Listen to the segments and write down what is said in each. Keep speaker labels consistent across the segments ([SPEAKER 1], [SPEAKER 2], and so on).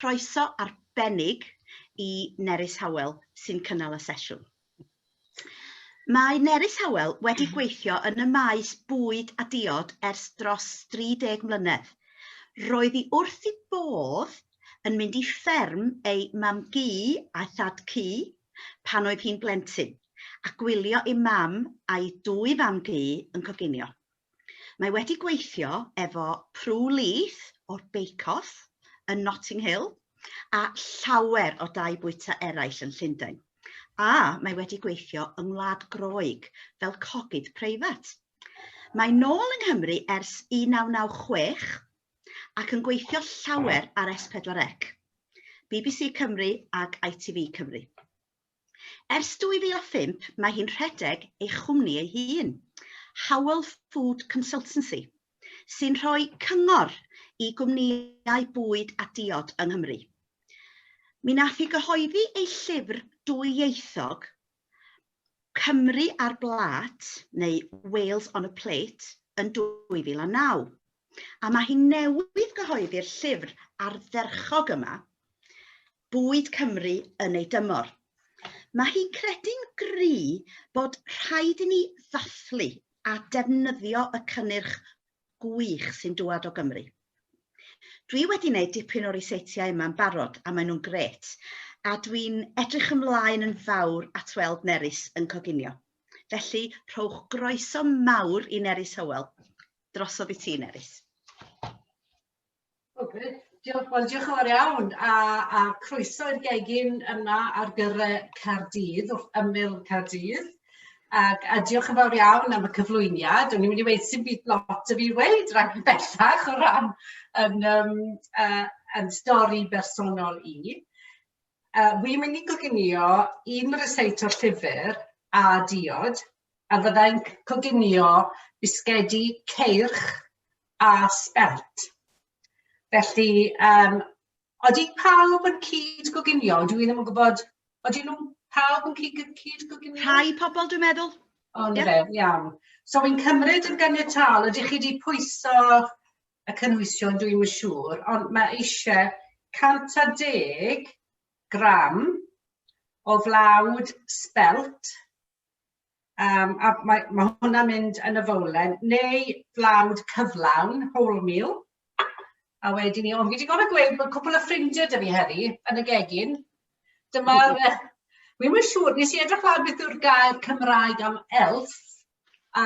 [SPEAKER 1] Croeso arbennig i Nerys Howell sy'n cynnal y sesiwn. Mae Nerys Howell wedi gweithio yn y maes bwyd a diod ers dros 30 mlynedd. Roedd hi wrth ei bodd yn mynd i fferm ei mam-gu a thad-cu pan oedd hi'n blentyn, a gwylio ei mam a'i dwy fam-gu yn coginio. Mae wedi gweithio efo Prue Leith o'r Bake Off yn Notting Hill a llawer o dai bwyta eraill yn Llundain. A mae wedi gweithio yng Ngwlad Groeg fel cogydd preifat. Mae nôl yng Nghymru ers 1996 ac yn gweithio llawer ar S4C, BBC Cymru ac ITV Cymru. Ers 2005, mae hi'n rhedeg ei chwmni ei hun, Howell Food Consultancy, sy'n rhoi cyngor i gwmnïau bwyd a diod yng Nghymru. Mi nath hi gyhoeddi ei llyfr dwyieithog, Cymru ar Blât, neu Wales on a Plate, yn 2009. A mae hi newydd gyhoeddi'r llyfr ardderchog yma, Bwyd Cymru yn ei dymor. Mae hi'n credu'n gry bod rhaid i ni ddathlu a defnyddio y cynnyrch gwych sy'n dŵad o Gymru. Dwi wedi wneud dipyn o'r ryseitiau yma'n barod a maen nhw'n grêt, a dwi'n edrych ymlaen yn fawr at weld Nerys yn coginio. Felly, rhowch groeso mawr i Nerys Hywel. Drosodd i ti, Nerys.
[SPEAKER 2] O, grêt. Diolch, wel, diolch yn fawr iawn a, a croeso i'r gegin yma ar gyrre Caerdydd, wrth ymyl Caerdydd. Ac, a diolch yn fawr iawn am y cyflwyniad. O'n i'n mynd i weud sy'n byd lot o fi weud rhaid bellach o ran yn, um, uh, yn stori bersonol i. Uh, wi'n mynd i goginio un ryseit o'r llyfr a diod, a fyddai'n coginio bisgedi ceirch a sbelt. Felly, um, oeddi pawb yn cyd goginio? Dwi ddim yn gwybod, oeddi nhw pawb yn cyd, cyd goginio?
[SPEAKER 1] Rhai pobl, dwi'n meddwl.
[SPEAKER 2] O, na yeah. fe, iawn. So, fi'n cymryd yn ganiataol, ydych chi wedi pwyso y cynhwysion dwi'm yn siŵr, ond mae eisiau 110 gram o flawd spelt, um, a mae, mae hwnna'n mynd yn y fowlen, neu flawd cyflawn, wholemeal. A wedyn ni, ond fi wedi gofio gweud bod cwpl o ffrindiau 'da fi heddi yn y gegin. Dyma'r... Wi'm yn siŵr, nes i edrych lan beth yw'r gair Cymraeg am elf, a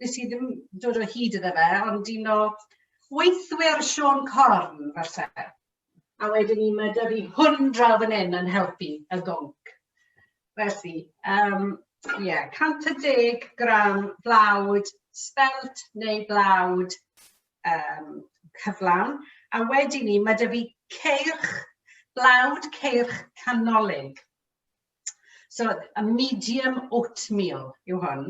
[SPEAKER 2] nes i ddim dod o hyd iddo fe, ond un o weithwyr Siôn Corn, falle. A wedyn ni, mae 'da fi hwn draw fan hyn yn helpu y gonc. Felly, um, yeah, 110 gram blawd spelt neu blawd um, cyflawn. A wedyn ni, mae 'da fi ceirch, blawd ceirch canolig. So, a medium oatmeal yw hwn.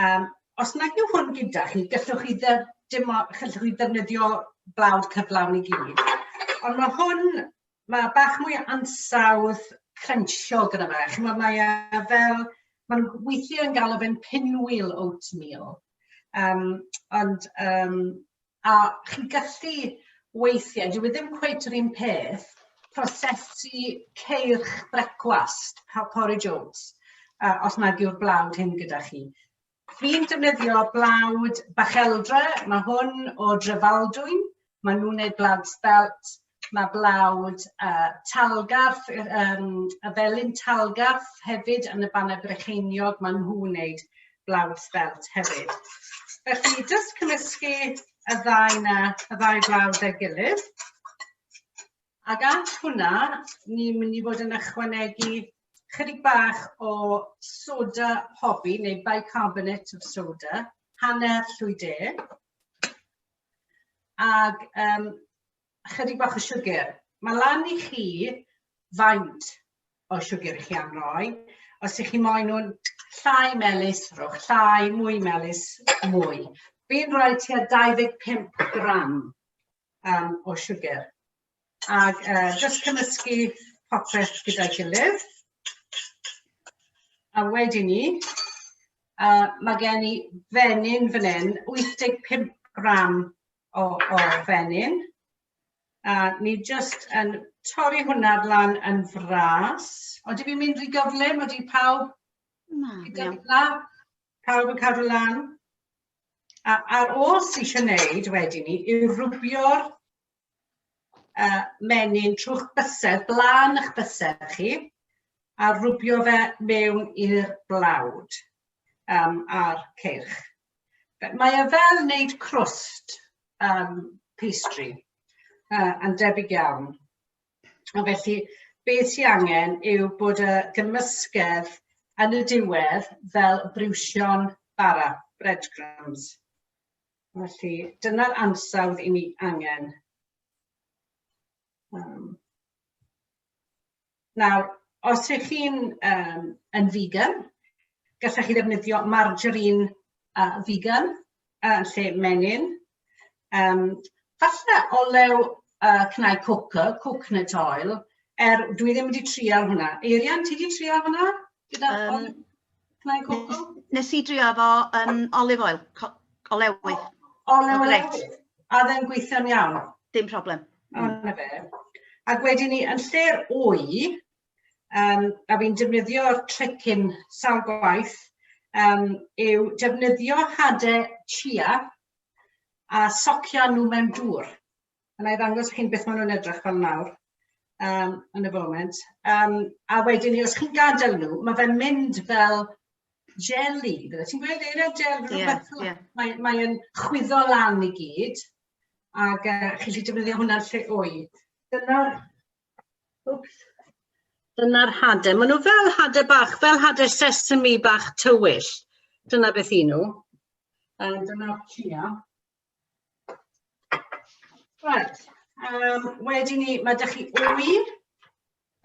[SPEAKER 2] Um, os nag yw hwn gyda chi, gallwch chi, dde, dim, gallwch chi ddefnyddio blawd cyflawn i gyd. Ond mae hwn, mae bach mwy o ansawdd crunchio gyda fe. Chimod, mae e fel, maen nhw weithiau yn galw fe'n pinwheel oatmeal. Um, ond um, A chi'n gallu weithiau, dyw e ddim cweit yr un peth, prosesu ceirch brecwast, porridge oats, uh, os nag yw'r blawd hyn gyda chi. Fi'n defnyddio blawd Bacheldre, mae hwn o Drefaldwyn, maen nhw'n gwneud blawd spelt, mae blawd uh, Talgarth, um, y felin Talgarth hefyd yn y Bannau Brycheiniog, maen nhw'n wneud blawd spelt hefyd. Felly, jyst cymysgu y ddau na, y ddau blawd â'i gilydd. Ac at hwnna, ni'n mynd i fod yn ychwanegu chydig bach o soda pobi neu bicarbonate of soda, hanner llwy de. Ac um, chydig bach o siwgr. Mae lan i chi faint o siwgr i chi am roi. Os ych chi moyn nhw'n llai melys, rhowch llai, mwy melys, mwy. Fi'n rhoi tua 25 gram um, o siwgr. Ac uh, just cymysgu popeth gyda'i gilydd. A wedyn ni, uh, mae gen i fenyn fan hyn, 85 gram o, o fenyn. A ni jyst yn torri hwnna lan yn fras. Odi fi'n mynd rhy gyflym? Odi pawb
[SPEAKER 1] Na,
[SPEAKER 2] gyda hwnna? Pawb yn cadw lan? A, a'r oll sy'n eisiau gwneud wedyn ni yw rwbio'r menyn trwy'ch bysedd, blaen eich bysedd chi, a rwbio fe mewn i'r blawd a'r ceirch. Mae e fel wneud crwst pastry, yn debyg iawn. A felly, beth sy'n angen yw bod y gymysgedd yn y diwedd fel briwsion bara, breadcrumbs. Felly, dyna'r ansawdd i ni angen. Nawr, os ych chi'n yn vegan, gallech chi ddefnyddio margarine vegan yn lle menyn. Falle olew cnau coco, coconut oil, er dwi ddim wedi trial hwnna. Eirian, ti wedi trial hwnna? Gyda cnau coco?
[SPEAKER 1] Nes i drio efo olive oil, olewydd.
[SPEAKER 2] Olew olewydd. A oedd e'n gweithio'n iawn?
[SPEAKER 1] Dim problem.
[SPEAKER 2] O, na fe. Ac wedyn ni, yn lle'r wy, a fi'n defnyddio'r tric hyn sawl gwaith, yw defnyddio hadau chia a socio nhw mewn dŵr. A na i ddangos chi'n beth maen nhw'n edrych fel nawr yn y foment. A wedyn ni, os chi'n gadael nhw, mae fe'n mynd fel jelly. Bydde ti'n gweud eiriau gel? Rhywbeth yeah, yeah. Mae'n mae chwyddo lan i gyd. Ac chi'n gallu defnyddio hwnna'n lle wy. Dyna'r... Oops. Dyna'r hadau. Maen nhw fel hadau bach, fel hadau sesame bach tywyll. Dyna beth i nhw. Dyna'r chia. Right. Wedyn ni, mae ydych chi wy,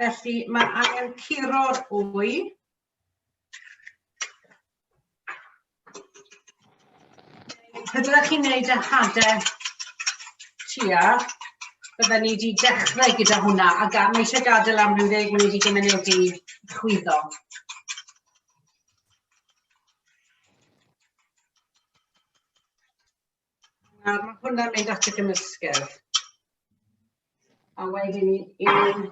[SPEAKER 2] felly mae angen curo'r wy. Pe byddech chi'n gwneud y hadau chia, bydden ni wedi dechrau gyda hwnna, a mae eisiau gadael am ryw ddeg munud, ugain munud i chwyddo. Nawr mae hwnna'n mynd at y gymysgedd. A wedyn ni ni'n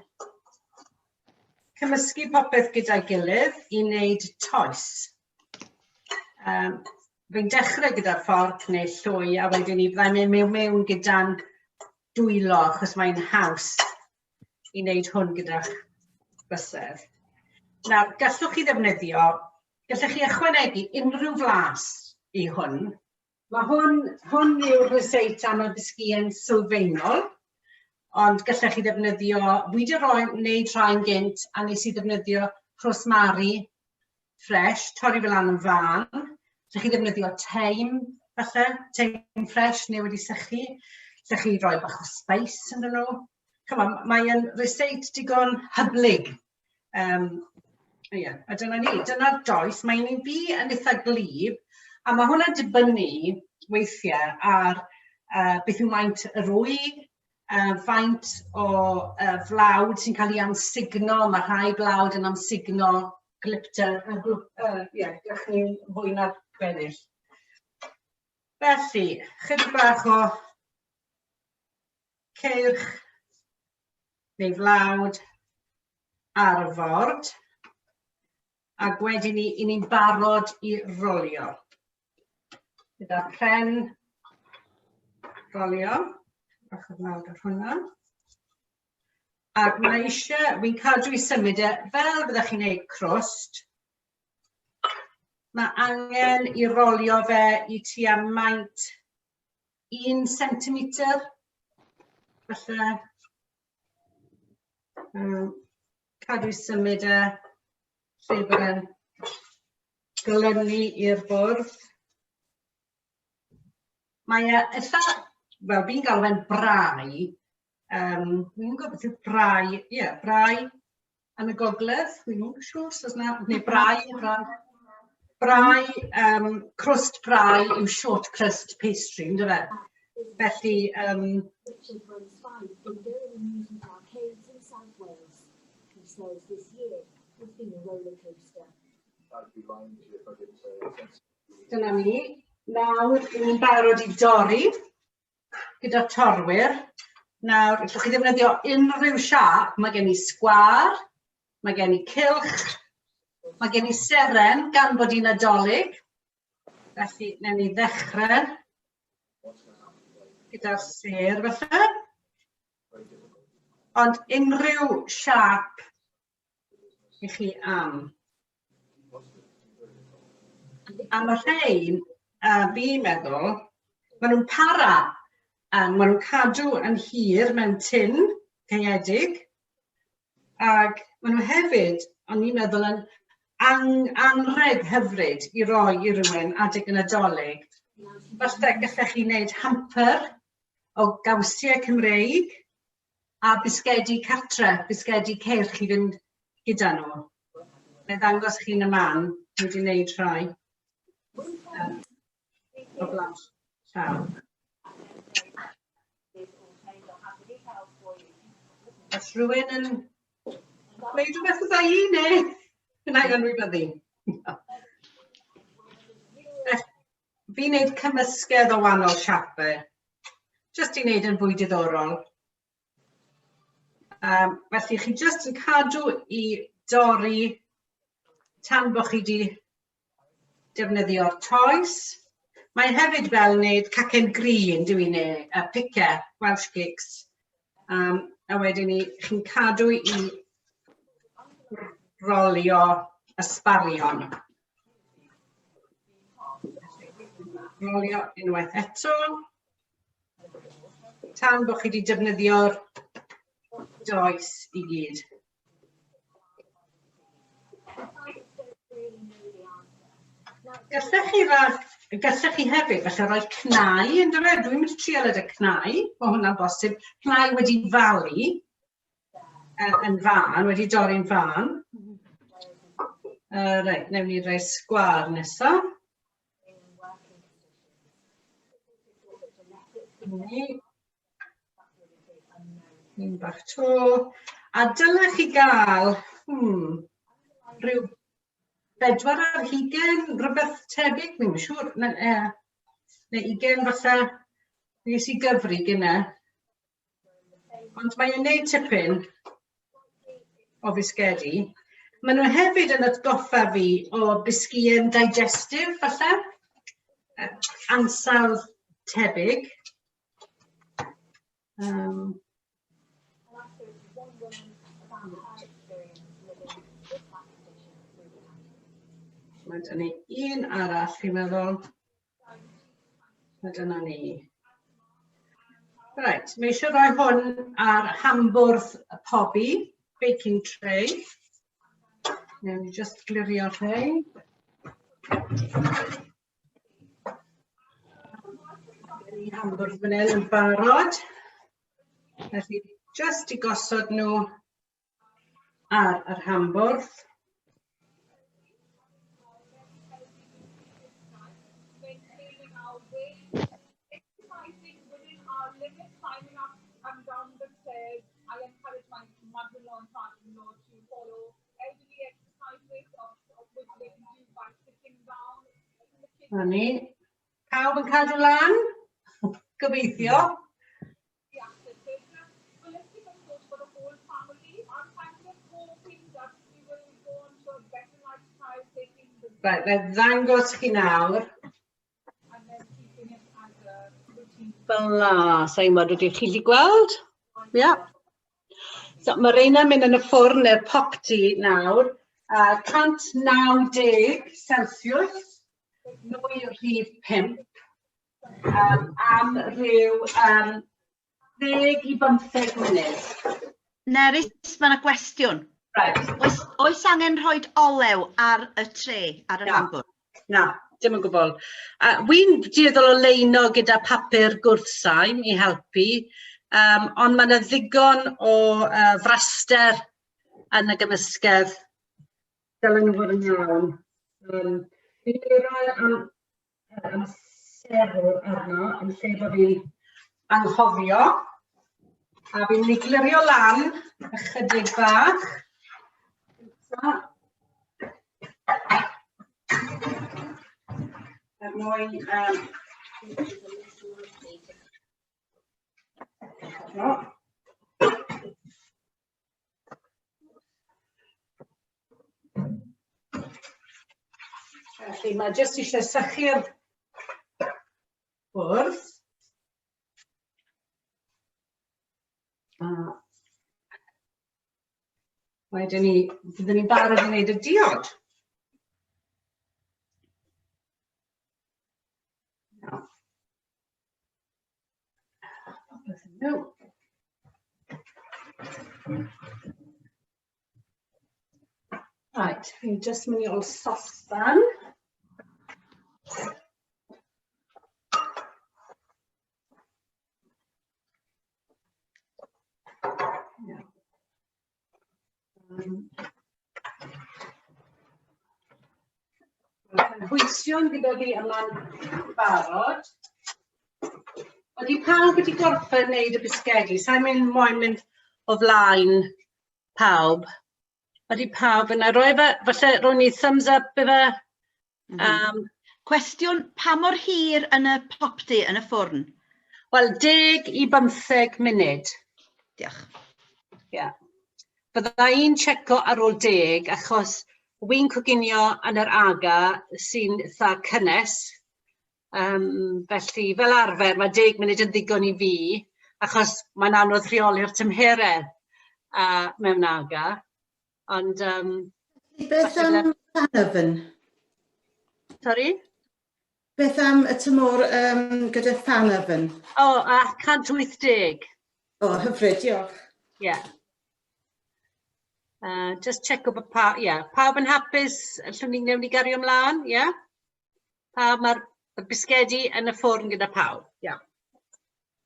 [SPEAKER 2] cymysgu popeth gyda'i gilydd i wneud toes. Fi'n dechrau gyda'r fforc neu llwy a wedyn ni byddai'n mynd mewn, mewn gyda'n dwylo achos mae'n haws i wneud hwn gyda'ch bysedd. Nawr, gallwch chi ddefnyddio, gallwch chi ychwanegu unrhyw flas i hwn. Mae hwn, hwn yw'r ryseit am y bisgïen sylfaenol, ond gallech chi ddefnyddio, fi wedi rhoi, wneud rhai'n gynt, a nes i ddefnyddio rhosmari ffres, torri fel lan yn fân. Gallech chi ddefnyddio thyme, falle, thyme ffres neu wedi sychu. Gallech chi roi bach o spice ynddyn nhw. Chymod, mae'n ryseit digon hyblyg. Ie, a dyna ni, dyna'r does. Mae'n un fi yn eitha glyb, a mae hwnna'n dibynnu weithiau ar beth yw maint yr wy, faint o flawd sy'n cael ei amsugno. Mae rhai blawd yn amsugno glypter, ie, glychni'n fwy na'r gweddill. Felly, chydig bach o ceirch neu flawd ar y ford, ac wedyn ni, i ni'n barod i rolio. Gyda pren rolio, bach o flawd ar hwnna. Ac mae eisiau, fi'n cadw i symud e fel byddech chi'n gwneud crwst. Mae angen i rolio fe i tua maint 1 centimetr, falle. Cadw i symud e lle bod e'n glynu i'r bwrdd. Mae e eitha, wel fi'n galw fe'n brau, fi'n gwybod beth yw brau, ie, yeah, brau yn y gogledd, fi'n yn siŵr os oes 'na, neu brau, brau, brau, crwst brau yw short crust pastry, ynddo fe? Felly, dyna ni. Nawr, ni'n barod i dorri gyda torwyr. Nawr, allwch chi ddefnyddio unrhyw siâp. Mae gen i sgwâr, mae gen i cylch, mae gen i seren gan bod hi'n Nadolig. Felly, newn ni ddechrau gyda'r sêr felly. Ond unrhyw siâp i chi am. A mae rhein, fi'n meddwl, maen nhw'n para, a maen nhw'n cadw yn hir mewn tin caeedig, ac maen nhw hefyd, o'n i'n meddwl, yn anrheg hyfryd i roi i rywun adeg y Nadolig. Falle gallech chi wneud hamper o gawsiau Cymreig a bisgedi cartre, bisgedi ceirch i fynd gyda nhw. Neu ddangos chi yn y man, dwi wedi gwneud rhai o blaen llaw. Os rhywun yn dweud rhywbeth wrtha i neu wna i anwybyddu? Fi'n neud cymysgedd o wahanol siape, jyst i wneud yn fwy diddorol. Felly chi jyst yn cadw i dorri tan bod chi wedi defnyddio'r toes. Mae hefyd fel wneud cacen gri yn dyw i neu pice, Welsh cakes. A wedyn ni, chi'n cadw i rolio ysbarion. Rolio unwaith eto. Tan bod chi wedi defnyddio'r does i gyd. Gallech chi rag, gallech chi hefyd falle roi cnau yn dod Dwi'n mynd i trial y cnau, mae hwnna'n bosib. Cnau wedi falu. yn fân, wedi dorri'n fân. Reit, newn ni roi sgwâr nesa. Ni. Un bach to. A dylech chi gael, rhyw 24, rhywbeth tebyg, fi'n siŵr, neu, neu ugain falle. Nes i gyfri gynne. Ond mae e'n neud tipyn o fisgedi. Maen nhw hefyd yn atgoffa fi o bisgïen digestive, falle. Ansawdd tebyg. Mae 'da ni un arall, fi'n meddwl. A dyna ni. Reit, mae eisiau rhoi hwn ar hambwrdd y pobi, baking tray. Newn ni just glirio rhai. Ni hambwrdd fan hyn yn barod. Felly, just i gosod nhw ar yr hambwrdd. Na ni. Pawb yn cadw lan? Gobeithio. Reit, na i ddangos chi nawr. Fel 'na, sa i'n gwbod, ydych chi 'llu gweld? Ia. So ma' reina'n mynd yn y ffwrn neu'r popty nawr. 190 Celsius, nwy rhif 5. Am rhyw 10 i 15 munud.
[SPEAKER 1] Nerys, mae yna gwestiwn.
[SPEAKER 2] Right.
[SPEAKER 1] Oes angen rhoi olew ar y tre, ar yr hambwrdd?
[SPEAKER 2] Na, dim yn gwbl. Wi'n dueddol o leino gyda papur gwrthsain i helpu, ond mae yna ddigon o fraster yn y gymysgedd. Dylen nhw fod yn iawn. Fi'n mynd i roi am amserwr arno yn lle bod fi'n anghofio. A fi'n mynd i glirio lan ychydig bach. Er mwyn... Um, Eto. Felly mae jyst eisiau sychu'r bwrdd. A wedyn ni, byddwn ni'n barod i wneud y diod. Iawn. Popeth yn mewn. Right, fi'n just mynd i ôl sosban. Yeah. Mae'r cynhwysion gyda fi yma'n barod. Ydy pawb wedi gorffen wneud y bisgedi? Sa'n mynd moyn mynd o flaen pawb. Ydy pawb yna? Roi fe, falle rown ni thumbs up ife? Mm -hmm.
[SPEAKER 1] Cwestiwn, pa mor hir yn y popty yn y ffwrn?
[SPEAKER 2] Wel, 10 i 15 munud.
[SPEAKER 1] Diolch.
[SPEAKER 2] Ie. Yeah. Fydda i'n checo ar ôl 10 achos wi'n coginio yn yr aga sy'n eitha cynnes. Felly, fel arfer, mae 10 munud yn ddigon i fi, achos mae'n anodd rheoli'r tymheredd mewn aga. Ond...
[SPEAKER 3] Beth am fan oven?
[SPEAKER 2] Sorry?
[SPEAKER 3] Beth am y tymor gyda fan oven?
[SPEAKER 2] O, a 180.
[SPEAKER 3] O, hyfryd, diolch.
[SPEAKER 2] Ie. Yeah. Just check bod pa, yeah, pawb yn hapus, allwn ni wnewn ni gario ymlaen, ie? Yeah? Pawb, mae'r bisgedi yn y ffwrn gyda pawb, iawn. Yeah.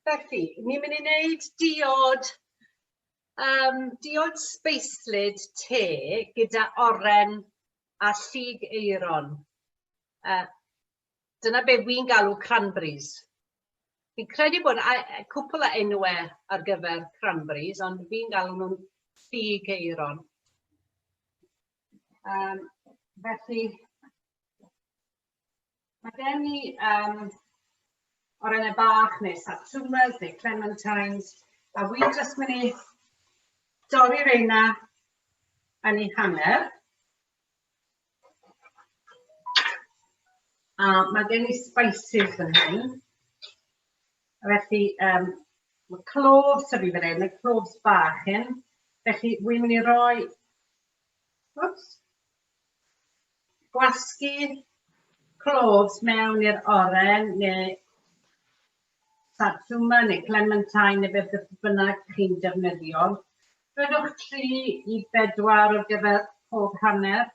[SPEAKER 2] Felly, ni'n mynd i wneud diod, diod sbeislyd te gyda oren a llug eiron. Dyna be wi'n galw cranberries. Fi'n credu bod cwpl o enwau ar gyfer cranberries, ond fi'n galw nhw'n llug eiron. Felly, mae gen i orennau bach neu satsumas neu clementines, a wi'n jyst mynd i dorri reina yn ei hanner. A mae gen i spices fan hyn. Felly, mae cloves sydd fi fan hyn, mae cloves bach hyn. Felly, wi'n mynd i roi, whoops, gwasgu cloves mewn i'r oren neu satsuma neu clementine neu beth bynnag chi'n defnyddio. Rhowch 3 i 4 ar gyfer pob hanner.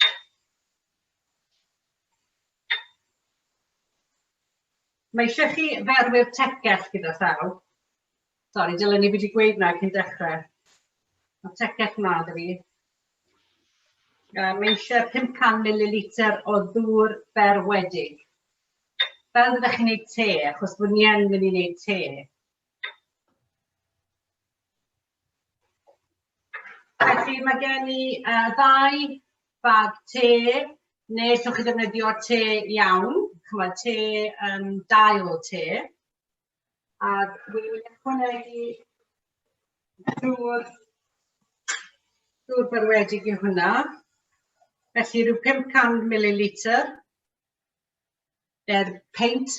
[SPEAKER 2] Mae eisiau chi ferwi'r tegell gyda llaw. Sori, dylen ni wedi gweud na cyn dechrau. Mae tegell na 'da fi. Mae eisiau 500 mililitr o ddŵr berwedig. Fel byddech chi'n gwneud te, achos bod ni yn mynd i wneud te. Felly mae gen i ddau bag te, neu allwch chi ddefnyddio te iawn, chymod, te, dail te. A dwi'n mynd i ychwanegu dŵr berwedig i hwnna. Felly rhyw 500 mililitr. Neu'r peint.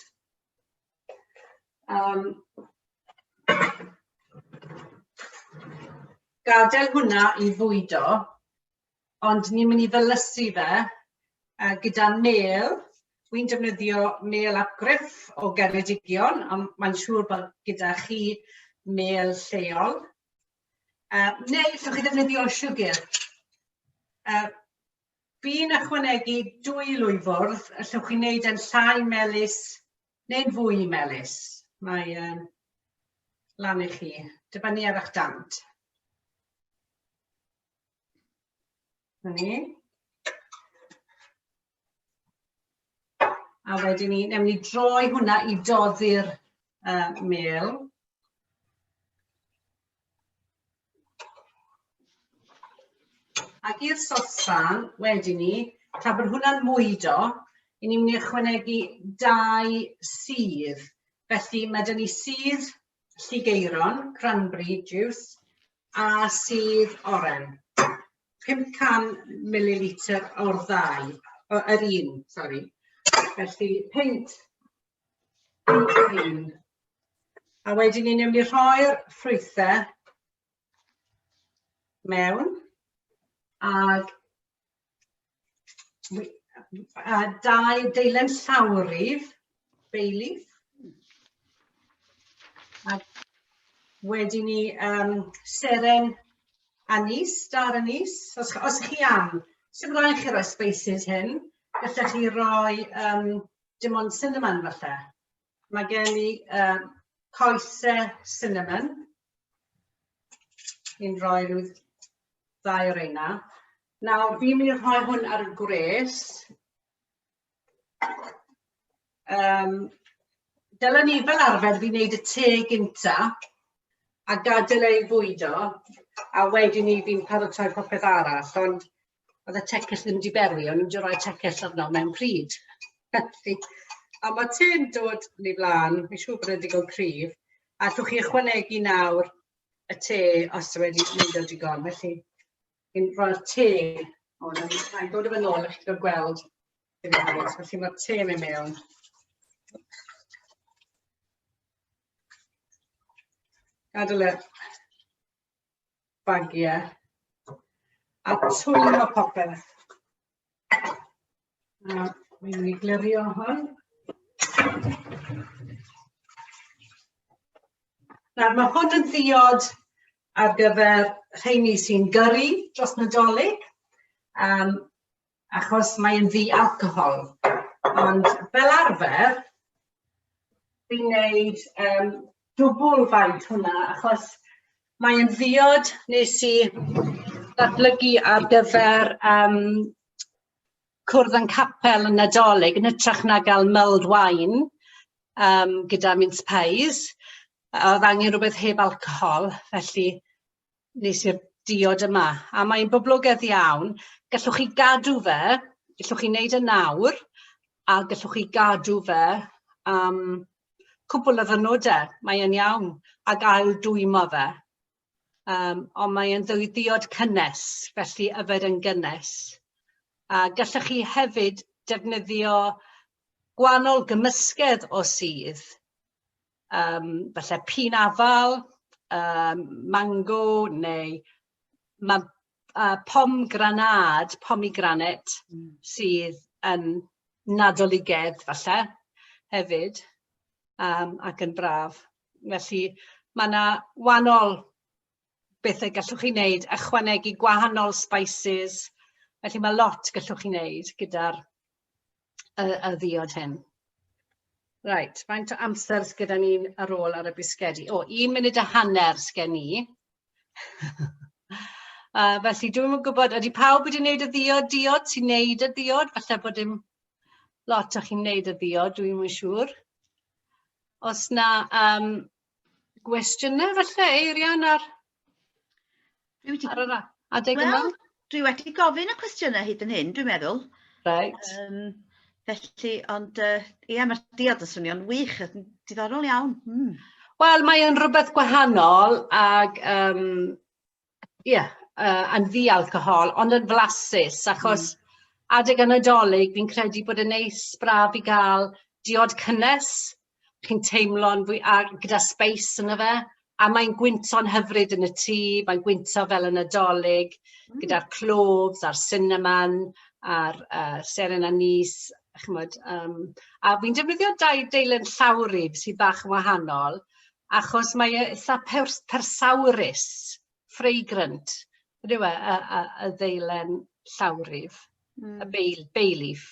[SPEAKER 2] Gadael hwnna i fwydo, ond ni'n mynd i felysu fe gyda mel. Wi'n defnyddio mel ap Gruff o Geredigion, ond mae'n siŵr bod gyda chi mel lleol. Neu allwch chi ddefnyddio siwgr. Fi'n ychwanegu 2 lwyfwrdd, allwch chi wneud e'n llai melys neu'n fwy melys. Mae lan i chi, dibynnu ar eich dant. Na ni. A wedyn ni, newn ni droi hwnna i doddi'r mel. Ac i'r sosban, wedyn ni, tra bod hwnna'n mwydo, i ni'n mynd i ychwanegu 2 sudd. Felly mae 'da ni sudd Lligeiron, cranberry juice, a sudd oren. 500 millilitr o'r ddau, o, yr un, sori. Felly, peint, peint o'r un. A wedyn ni'n mynd i rhoi'r ffrwythau mewn, ag a dau deilen llawryf, bay leaf. A wedyn ni um, seren anise, star anise, os, os chi am. Sy'n rhaid chi roi spices hyn. Gallech chi roi um, dim ond cinnamon falle. Mae gen i um, coesau cinnamon. Ni'n rhoi rhyw ddau o'r reina. Nawr, fi'n mynd i rhoi hwn ar y gwres. Um, dylen ni fel arfer fi wneud y te gynta a gadael ei fwydo a wedyn ni fi'n paratoi popeth arall, ond oedd y tecell ddim wedi berwi, o'n nhw wedi rhoi tecell arno mewn pryd. Felly, a mae te'n dod yn ei flaen, fi'n siŵr bod e'n digon cryf, a allwch chi ychwanegu nawr y te os yw wedi mynd o digon. Felly, fi'n rhoi'r te, o, na, mae'n dod efo nôl i chi gael gweld. Felly mae'r te yn mynd mewn. Gadael e bagiau a twymo popeth. A mae'n mynd i glirio hwn. Nawr mae hwn yn ddiod ar gyfer rheini sy'n gyrru dros Nadolig, um, achos mae'n ddi-alcohol. Ond fel arfer, fi'n neud um, dwbl faint hwnna, achos mae'n ddiod nes i ddatblygu ar gyfer um, cwrdd yn capel yn Nadolig yn hytrach na gael mulled wine um, gyda mince pies. Oedd angen rhywbeth heb alcohol, felly nes i'r diod yma. A mae'n boblogaidd iawn. Gallwch chi gadw fe, gallwch chi wneud e nawr, a gallwch chi gadw fe am cwpl o ddynodau. Mae e'n iawn, ac ail dwymo fe. Um, ond mae e'n ddiod cynnes, felly yfed yn gynnes. A gallwch chi hefyd defnyddio gwahanol gymysgedd o sudd um, falle pîn afal, um, mango neu mae pomgranad, pomegranate, sydd yn nadoligedd falle hefyd um, ac yn braf. Felly mae yna wahanol bethau gallwch chi wneud, ychwanegu gwahanol spices. Felly mae lot gallwch chi wneud gyda'r y, y ddiod hyn. Reit, faint o amser sgyda ni'n ar ôl ar y bisgedi? O, un munud a hanner sgen i. felly dwi'm yn gwybod, ydy pawb wedi wneud y ddiod diod sy'n wneud y ddiod? Falle bod dim lot o chi'n wneud y ddiod, dwi'm yn siŵr. Os na um, gwestiynau falle, Eirian, ar,
[SPEAKER 1] Dwi wedi...
[SPEAKER 2] ar yr adeg yma?
[SPEAKER 1] Wel, dwi wedi gofyn y cwestiynau hyd yn hyn, dwi'n meddwl.
[SPEAKER 2] Reit.
[SPEAKER 1] Um, felly, ond uh, ie, mae'r diod yn swnio'n wych, yn diddorol iawn. Mm.
[SPEAKER 2] Wel, mae yn rhywbeth gwahanol ag um, ie, uh, yn ddi-alcohol, ond yn flasus, achos mm. adeg y Nadolig fi'n credu bod yn neis braf i gael diod cynnes, chi'n teimlo'n fwy, a gyda space yna fe, a mae'n gwynto'n hyfryd yn y tŷ, mae'n gwynto fel y Nadolig, mm. gyda'r cloves a'r cinnamon a'r uh, seren anise, chymod, um, a fi'n defnyddio dau deilen llawryf sydd bach yn wahanol, achos mae e eitha pers persawrus, fragrant, ydyw e, y, y, y ddeilen llawryf, mm. y bay, bay leaf.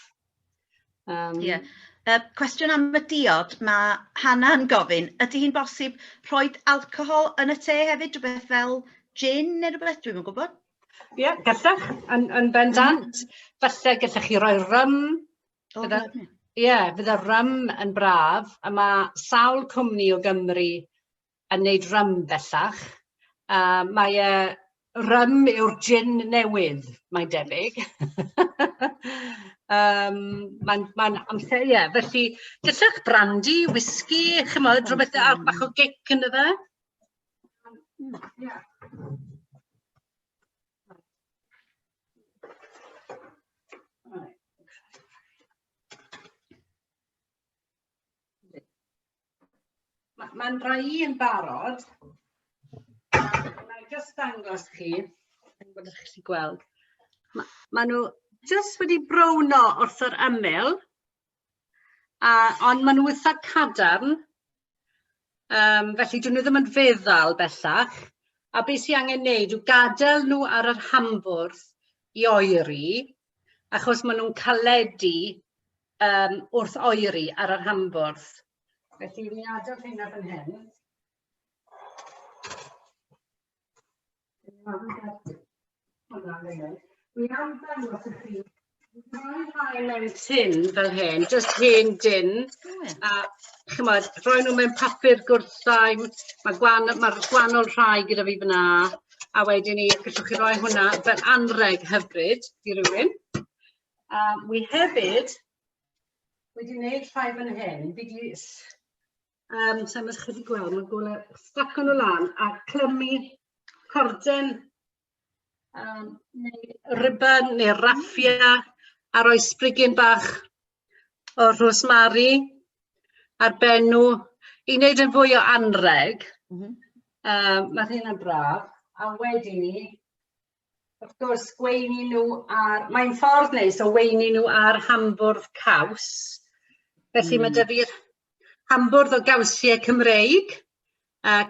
[SPEAKER 2] Um,
[SPEAKER 1] yeah. Cwestiwn am y diod, mae Hannah yn gofyn, ydy hi'n bosib rhoi alcohol yn y te hefyd, rhywbeth fel gin neu rhywbeth, dwi'm yn gwybod.
[SPEAKER 2] Ie, yeah, gallech, yn, yn bendant. Falle gallech chi roi rum.
[SPEAKER 1] O,
[SPEAKER 2] Fydde, ie, yeah, fydde rum yn braf, a mae sawl cwmni o Gymru yn neud rum bellach. Uh, mae e, rum yw'r gin newydd, mae'n debyg. Mae'n ma amser, ie. Felly, gallwch brandy, whisky, chymod, rhywbeth ar bach o gic ynddo fe. Yeah. Mae'n ma rhai i yn barod. Na i just dangos chi, yn bod ych chi gweld. Mae ma nhw just wedi browno wrth yr ymyl, a, ond maen nhw eitha cadarn, felly dyn nhw ddim yn feddal bellach. A beth sy'n angen wneud yw gadael nhw ar yr hambwrdd i oeri, achos maen nhw'n caledu wrth oeri ar yr hambwrdd. Felly mi adael rheina fan hyn. Dwi am ddangos i chi rhoi rhai mewn tin fel hyn, jyst hen din. A chymod, rhoi nhw mewn papur gwrthaim, mae gwan, mae'r gwahanol rhai gyda fi fyna, a wedyn ni, gallwch chi roi hwnna fel anreg hyfryd i rywun. A wi hefyd wedi gwneud rhai fan hyn, fi 'di sa'n gwybod os chi wedi gweld, mae'n golau, staco nhw lan a clymu corden neu ribbon neu raffia a rhoi sbrigyn bach o rhosmari ar ben nhw i wneud yn fwy o anreg. Mae rheina'n braf. A wedyn ni, wrth gwrs, gweini nhw ar... Mae'n ffordd neis o weini nhw ar hambwrdd caws. Felly mae 'da fi'r hambwrdd o gawsiau Cymreig,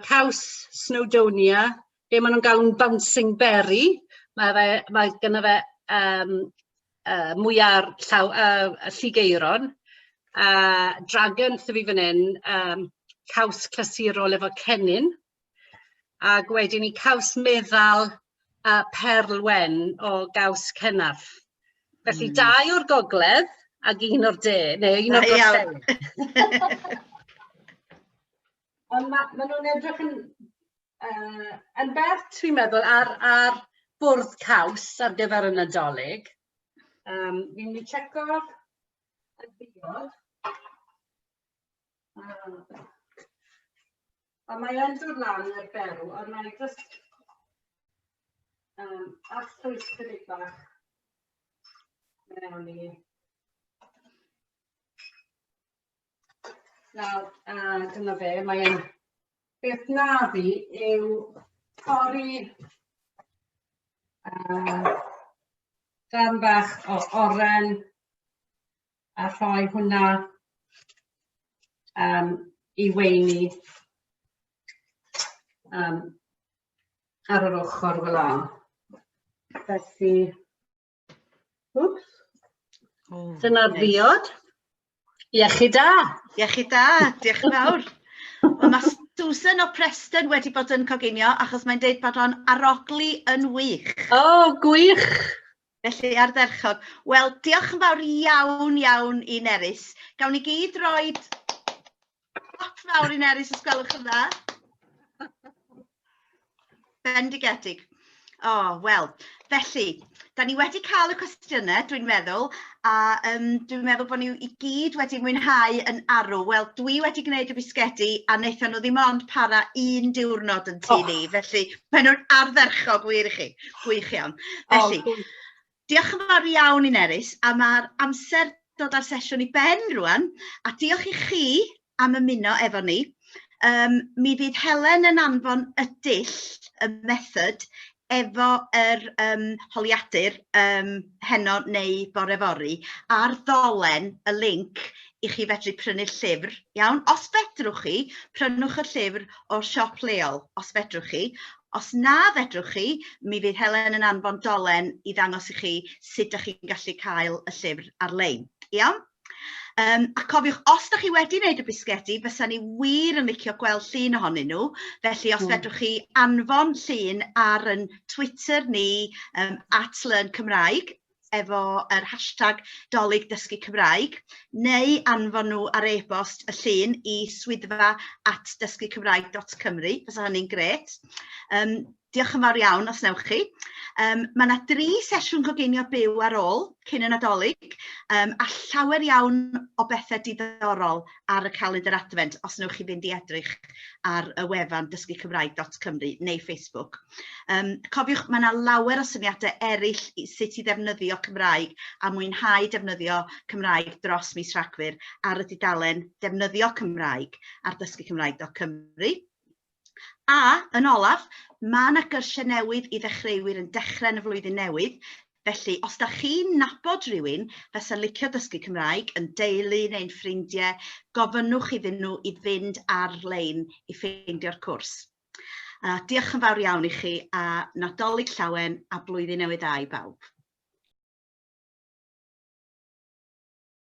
[SPEAKER 2] caws Snowdonia, be maen nhw'n galw'n bouncing berry. Mae fe, mae gynno fe mwyar llaw, lligeiron. Dragon sydd fi fan hyn, caws clasurol efo cennin. Ac wedyn ni caws meddal a perl wen o gaws Cenarth. Felly dau o'r gogledd ac un o'r de, neu un o'r
[SPEAKER 1] Da iawn.
[SPEAKER 2] gorllewin. Ond ma nhw'n edrych yn bert, dwi'n meddwl, ar bwrdd caws ar gyfer y Nadolig. Fi'n mynd i checo y ddiod. Ond mae yn dod lan i'r berw, ond mae jyst arllwys chydig bach mewn i. Nawr, dyna fe, mae'n... Beth na fi yw torri darn bach o oren a rhoi hwnna i weini ar yr ochr fel 'a. Felly, wps, dyna'r ddiod. Iechyd da!
[SPEAKER 1] Iechyd da, diolch yn fawr. Wel, mae Susan o Preston wedi bod yn coginio achos mae'n deud bod o'n arogli yn wych.
[SPEAKER 2] O, oh, gwych!
[SPEAKER 1] Felly, ardderchog. Wel, diolch yn fawr iawn, iawn i Nerys. Gawn ni gyd roed clap fawr i Nerys os gwelwch yn dda. Bendigedig. O, oh, wel, felly, da ni wedi cael y cwestiynau, dwi'n meddwl, a dwi'n meddwl bod ni i gyd wedi mwynhau yn arw. Wel, dwi wedi gwneud y bisgedi a wnaethon nhw ddim ond para un diwrnod yn tŷ ni, felly maen nhw'n ardderchog wir i chi. Gwych iawn. Felly, oh, diolch yn fawr iawn i Nerys, a mae'r amser dod â'r sesiwn i ben rwan, a diolch i chi am ymuno efo ni. Mi fydd Helen yn anfon y dull, y method, efo yr holiadur heno neu bore fory, a'r ddolen, y link, i chi fedru prynu'r llyfr, iawn? Os fedrwch chi, prynwch y llyfr o'r siop leol, os fedrwch chi. Os na fedrwch chi, mi fydd Helen yn anfon dolen i ddangos i chi sut dach chi'n gallu cael y llyfr ar-lein, iawn? A cofiwch, os da chi wedi wneud y bisgedi, fysa ni wir yn licio gweld llun ohonyn nhw. Felly, os fedrwch chi anfon llun ar yn Twitter ni, at Learn Cymraeg, efo yr hashtag Dolig Dysgu Cymraeg, neu anfon nhw ar e-bost y llun i swyddfa at dysgu Cymraeg dot Cymru, fysa hynny'n grêt. Diolch yn fawr iawn os newch chi. Mae yna dri sesiwn coginio byw ar ôl cyn y Nadolig a llawer iawn o bethau diddorol ar y calendr Adfent os newch chi fynd i edrych ar y wefan dysgucymraeg.cymru neu Facebook. Cofiwch, mae yna lawer o syniadau eraill i sut i ddefnyddio Cymraeg a mwynhau defnyddio Cymraeg dros mis Rhagfyr ar y dudalen Defnyddio Cymraeg ar dysgucymraeg.cymru. A, yn olaf, mae yna gyrsiau newydd i ddechreuwyr yn dechrau yn y flwyddyn newydd, felly os da chi'n nabod rhywun fysa'n licio dysgu Cymraeg, yn deulu neu'n ffrindiau, gofynnwch iddyn nhw i fynd ar-lein i ffeindio'r cwrs. Diolch yn fawr iawn i chi a Nadolig Llawen a Blwyddyn Newydd Dda i bawb.